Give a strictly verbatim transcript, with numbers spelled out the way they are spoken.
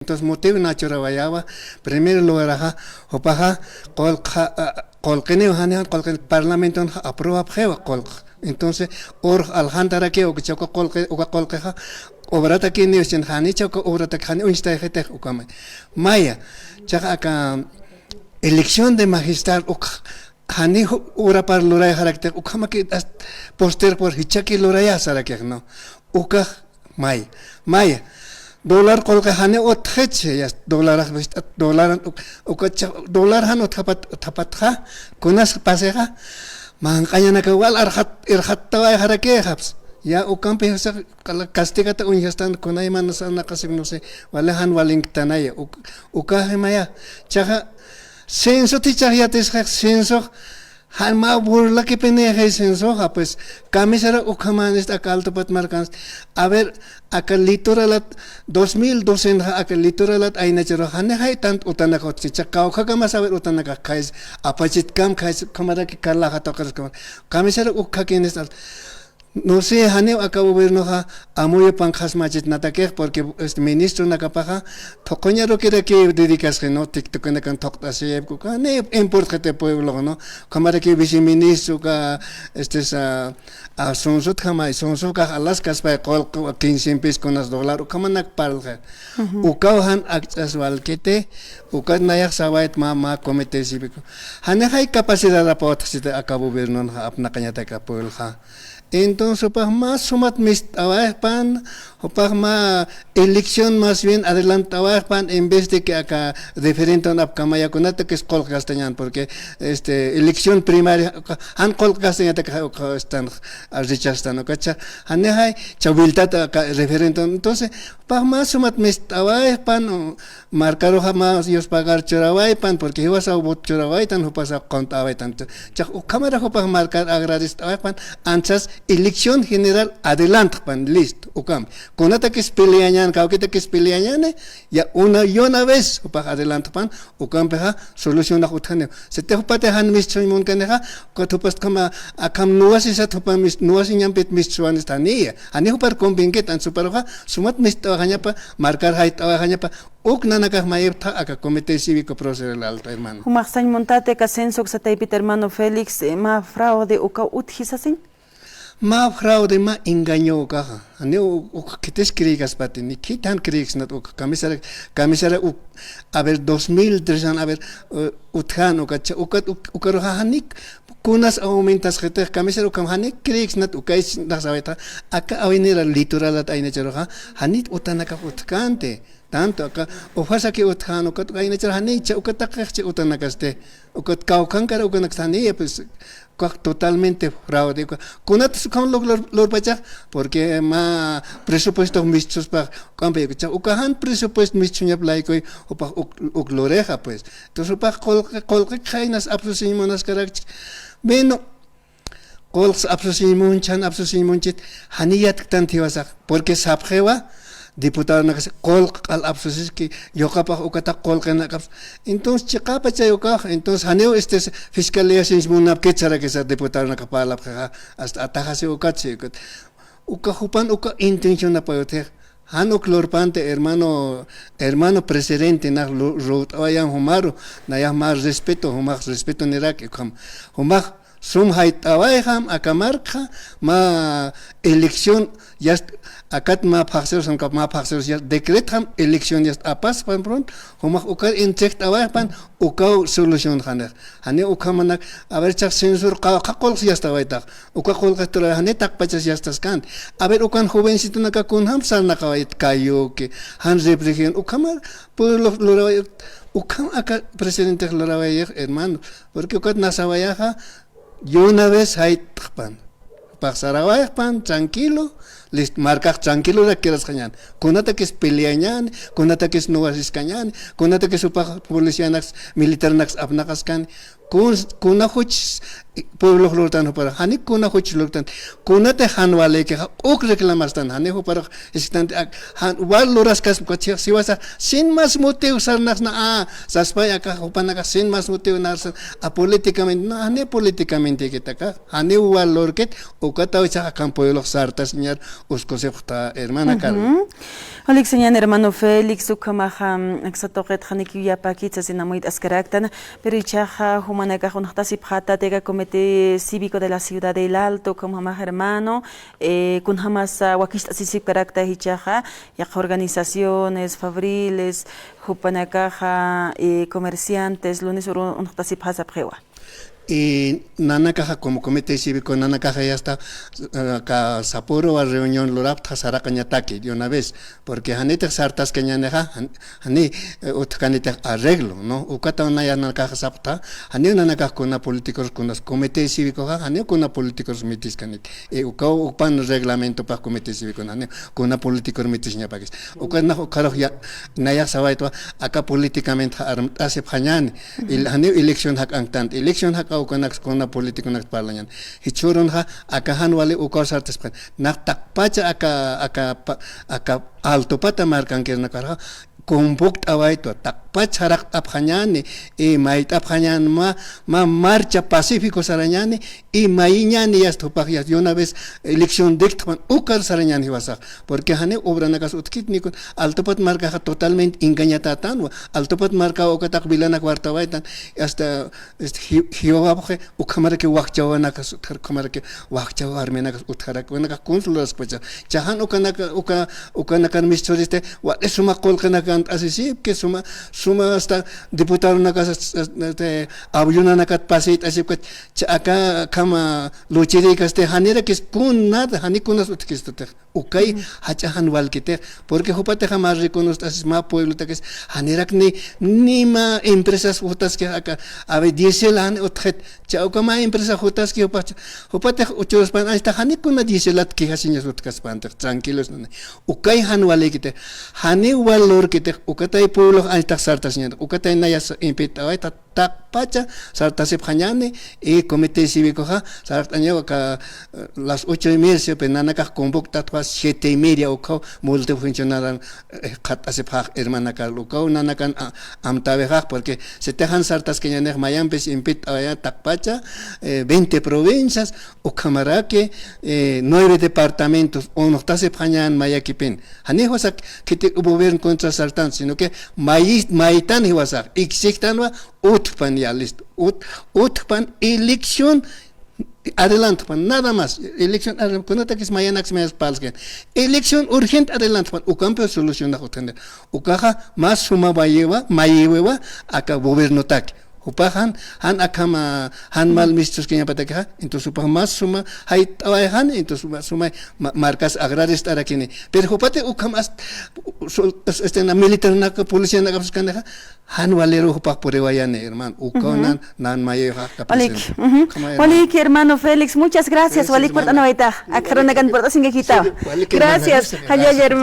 Entonces, motivo nachurawayäwa, primer lugaraxa, jupaxa, qullqxa, a, qullqiniw jani jan qullqin, parlamentonxa aprobapxiwa qullq. Entonces, urx aljantaraki uka, uka qullqi, uka qullqixa, obratakiniw chin janicha uka obratak jani uñstayxitix ukamay. Maya, chaxa aka elección de magistral uk, jani ju-, urapar lurayxaraktix, ukhamaki hasta posterpar jichhaki lurayä sarakix, ¿no? Ukax, maya, maya. Dólar qullqi jani utjich, ya, dólar, dólar, uk-, ukacha, dólar jan utjapat, utjapatxa, kunas pasixa, manq'añanaka wal arxat, irxattawayxarakixaps. Ya, ukampi, o sea, kala-, castigata uñjastan, kunayman sarnaqasik, no sé, wali jan walinktanaya, uk-, ukaxi maya. Chaxa, censo tichax yatisxix, censo, jan mä burlakipinïxi censoxa, pues, kamisara ukhamanist aka Altopat markanst. A ver, aka litoralat dos mil docenxa, aka litoralat aynacharu, janixay tant utanak utjchi, cha kawkhakamas a ver utanakax khaysa, apachitkamp khaysa, ukhamaraki kalaxa tuqiruskamar. Kamisara ukhakinist al-, no sé, janiw aka gobiernoxa amuyu panqhasmachitnatakix, porque, este, ministronakapaxa, thuquñarukiraki dedicasxi, ¿no? TikTokinakan thuqt'asipku, jani importxiti pueblox, ¿no? Ukhamaraki viceministro, uka, este, sa, a, sunsutjamay, sunsukax alaskaspay, qullq, quince mil pesos kunas dólar, ukhamanak parlxi. Ukaw jan akch'as walkiti, ukat nayax sawayt mä, mä comité cívico. Janixay capacidad apawatxchiti aka gobiernonxa apnaqañatak aka puebloxa. Entonces, jupax mä sumat mist'awayxpan, jupax mä elección más bien adelantt'awayxpan, en vez de que aka referéndum apkamaya kunatakis qullq gastañän, porque, este, elección primaria, jan qullq gastañatak, uka, uka, estan, rechaztan, ukacha, janixay, cha vueltata aka referéndum. Entonces, jupax mä sumat mist'awayxpan, markaruxa mä yuspagar churawaypan, porque jiwasaw voto churawaytan, jupasaw qunt'awaytan. Chax ukhamara jupax markar agradecet'awaypan, anchas elección general adelantxpan, listo, ukampi. Kunatakis peleañän, kawkitakis peleañäni, ya una, y una vez jupax adelantxpan, ukampixa solucionax utjaniw. Siti jupati jan mistsuñ munkanixa, ukat jupast ukhama, akham nuwasisat jupa mis-, nuwasiñampit mistsuwanistaniya. Jani jupar convenkit, anchas juparuxa sumat mist'awayxañapa, markar jayt'awayxañapa, uk nanakax mayiptxa aka Comité Cívico Profesional Alto, hermano. Jumax sañ muntäti aka censox taypit hermano Félix, eh, mä fraude ukaw utji sasiñ. Mä fraude, mä engaño ukaxa. Janiw uk, uk khitis creekaspati, ni khit jan creeksnat uk, kamisara, kamisara uk, a ver, dos mil tres jan, a ver, eh, utjän ukat, cha, ukat, uk, ukaruxa janik, kunas aumentasxitix, kamisara ukham janik creeksnat ukay, nax sawayta, aka avenida litoralat aynacharuxa, janit utanakax utjkänti. Tanto aka ufasaki utjän ukat, uka aynachar janicha, uka taqixchi utanakasti. Ukat kawkhankar ukanakasti janiya, pues, ukax totalmente fraude. Uka, kunatas ukham lur-, lur-, lurpachax, porque mä presupuesto mistsuspax, ukampi, uka, uka jan presupuesto mistsuñap laykuy, jupax uk, uk lurixa, pues. Entonces, jupax qullqi, qullqi khaynas apsusiñ munaskarakchi. Bueno, qullqs apsusiñ munchhan, apsusiñ munchit, jani yatktan jiwasax, porque sapxiwa, diputadonakas qullq q'al apsusiski, yuqapax ukatax qullqinakaps. Entonces, chiqapachay ukax, entonces, janiw, este, fiscaliasinch munapkit sarakisa diputadonakax parlapxixa, hasta ataxasi ukat, si ukat. Uka jupan, uka intencionapay utjix. Jan uk lurpanti, hermano, hermano presidente, nax lu-, lurt'awayan jumaru, nayax mä respeto, jumax respetoniraki, ukham, jumax sum jayt'awayxam, aka markxa, mä elección, yast, akat mä phaxsirus, mä phaxsirus, yast, decretxam, elección, yast, apaspan pronto, jumax ukar entregt'awayxpan, ukaw solución janix. Jani ukhamanak, a ver, chax censor qa-, qha qullqs yastawaytax. Uka qullqix turaway, jani taqpachas yastaskanti. A ver, ukan jovencitonaka kunjam sarnaqawayt, kayuki, jan reflexión, ukhama pueblo luraway, ukham aka presidentix lurawayix, hermano. Porque ukat nasawayaxa, y una vez jayt'xpan. Paxsarawayxpan, tranquilo, listo, markax tranquilorak quedasxañäni. Kunatakis peleañäni, kunatakis nuwasiskañäni, kunatakis jupax policianaks, militarnaks apnaqaskani, kun-, kuna juch pueblox lurtan jupar, jani kuna juch lurtan, kunatix jan walikixa, uk reclamastan, jani jupar, jisktanti, ak-, jan wal luraskas, ukat siwasa, sin más motivo sarnaxsna, a, saspay aka jupanakax sin más motivo narsna, a, políticamente, no, jani políticamente kit aka. Janiw wal lurkit, ukataw jichhax akham pueblox sartasiñar, uskusipxta, hermana Carmen. Ujú. Walik sañäni, hermano Félix, ukhamaxa, mm, aksa tuqit janikiw yäpäkit sasin amuyt'askaraktan, pero jichhaxa jumanakax unxtasipxätati aka Comité Cívico de la Ciudad del Alto, ukhamjamax hermano, eh, kunjamasa wakicht'asisipkarakta jichhaxa, yaqha organizaciones, fabriles, jupanakaxa, eh, comerciantes, lunes uru unxtasipxä sapxiwa. Y nanakaxa como comité cívico, nanakaxa ya está, eh, aka sapüruwa reunión lurapxta saraqañataki de una vez, porque janitix sartaskañänixa, jan-, jani, eh, utjkanitix arreglo, ¿no? Ukata nanakaxa sapxta, janiw nanakax kuna políticos, kuna comité cívicoxa, janiw kuna políticos mitiskanit. Y ukaw, upan reglamentopax comité cívico, janiw kuna políticos mitisiñapakis. Uka nax ukharux ya, nayax sawaytwa, aka políticamente armt'asipxañäni, il-, janiw elección jak'anktanti, elección jak'a ukanaks kuna políticonak parlañäni. Jichhürunxa, aka jan wali ukaw sartasipxañäni. Nax taqpacha aka, aka pa-, aka altopata markankirinakarxa, convoct'awaytwa, taqpach saraqt'apxañäni, y mayt'apxañäni mä, mä marcha pacífico sarañäni, y mayiñäni yasta jupax yasta, y una vez elección dictxpan, ukar sarañäni jiwasax. Porque janiw obranakas utjkit nikun, altopat markaxa totalmente engañatätanwa, altopat markaw uka taq vilanak wartawaytan, hasta, este, ji-, jiwawapxi, ukhamaraki wakchawanakas utjar, ukhamaraki wakchaw armenakas utjarak, ukanakax kuns luraskpacha. Chajan ukanaka, uka, ukanakan misturiste, wali suma qullqinakan t'asisipki, suma, suma hasta diputadonakas, este, avionanakat pasit'asipka, cha aka akhama luchirïkasti, janirakis kunat, jani kunas utjkistutix. Ukay jach'a jan walkitix, porque jupatixa mä reconoct'asis mä pueblotakis, janirak ni, ni mä empresas jutaski aka, a ver, diésel jan utjit, cha uka mä empresa jutaski jupax, jupatix uchuruspan, anchhitax jani kuna diéselat quejasiñas utjaspantix, tranquilos, nani. Ukay jan walïkitix, jani wal lurkitix, ukatay pueblox anchhitax sartasiñäni, ukatay nayas invitawayta, taqpacha sartasipxañäni, y comité cívicoxa sart'añaw aka, eh, las ocho y media, pero nanakax convoct'atwa siete y media ukhaw multifuncionaran, eh, qhat'asipxax hermana Carla, ukaw nanakan a-, amtäwixax, porque sitix jan sartaskañänix mayampis invitawayä taqpacha, eh, veinte provincias, ukhamaraki, eh, nueve departamentos, unxtasipxañän mayakipin. Jani jiwasax khitik gobierno contra sartan, sino que mayi-, maytan jiwasax, exigtanwa, utjpan ya, listo. Ut-, utjpan elección adelantpan, nada más. Elección adelant-, kunatakis mayanaks mayas parlskan. Elección urgente adelantpan, ukampiw solucionax utjani. Ukaxa más suma mayiwa, mayiwiwa, aka gobiernotaki. Jupax jan, jan akhama, jan mal mistuskañapatakixa, entonces jupax más suma, jayt'awayxani, entonces más suma, ma-, markas agrarist'arakini. Pero jupati ukham ast-, sol-, es-, este, na militarnaka, policianaka apsuskanixa, jan waliru jupax puriwayani, hermano. Ukaw nan, nan mayayuxa capital. Walik, ujú. Walik, hermano Félix, muchas gracias. Gracias, walik, hermano. Purt'anawaytax. Akxaranak purt'asinkakitaw. Sí, walik, hermano. Gracias. Jallalla, hermano.